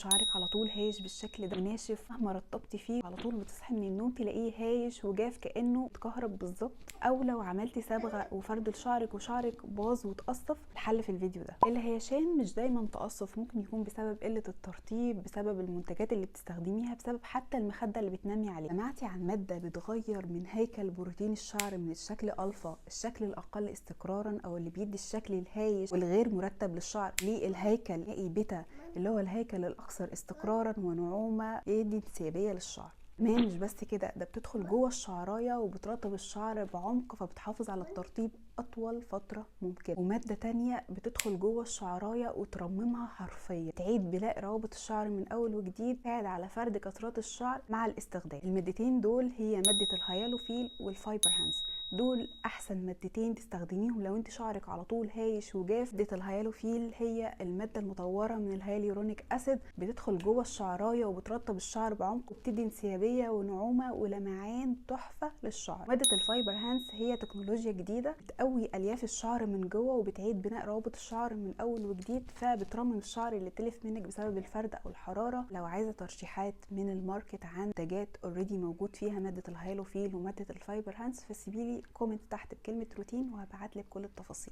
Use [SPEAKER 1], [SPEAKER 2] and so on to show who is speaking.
[SPEAKER 1] شعرك على طول هايش بالشكل ده وناشف، مهما رطبتي فيه على طول بتصحي من النوم تلاقيه هايش وجاف كانه اتكهرب بالظبط، او لو عملتي صبغة وفرد لشعرك وشعرك باظ وتقصف. الحل في الفيديو ده. الهيشان مش دايما تقصف، ممكن يكون بسبب قلة الترطيب، بسبب المنتجات اللي بتستخدميها، بسبب حتى المخدة اللي بتنامي عليها. سمعتي عن مادة بتغير من هيكل بروتين الشعر من الشكل الفا، الشكل الاقل استقرارا او اللي بيدي الشكل الهايش والغير مرتب للشعر، للهيكل بيتا اللي هو الهيكل الاكثر استقرارا ونعومه، يدي انسيابيه للشعر. كمان مش بس كده، ده بتدخل جوه الشعرايه وبترطب الشعر بعمق، فبتحافظ على الترطيب اطول فترة ممكنة. ومادة تانية بتدخل جوه الشعرايه وترممها حرفيا، تعيد بناء روابط الشعر من اول وجديد، تساعد على فرد كثرات الشعر مع الاستخدام. المادتين دول هي مادة الهيالوفيل والفايبر هانس، دول احسن مادتين تستخدميهم لو انت شعرك على طول هايش وجاف. مادة الهيالوفيل هي المادة المطوره من ال hyaluronic acid، بتدخل جوه الشعرايه وبترطب الشعر بعمق وبتدي انسيابيه ونعومه ولمعان تحفة للشعر. مادة الفايبر هانس هي تكنولوجيا جديدة بتقوي الياف الشعر من جوه وبتعيد بناء روابط الشعر من اول وجديد، فبترمم الشعر اللي تلف منك بسبب الفرد او الحرارة. لو عايزه ترشيحات من ال market عن منتجات already موجود فيها مادة الهيالوفيل ومادة الفايبر هانس، فسيبيلي comment تحت بكلمه روتين وهبعتلك كل التفاصيل.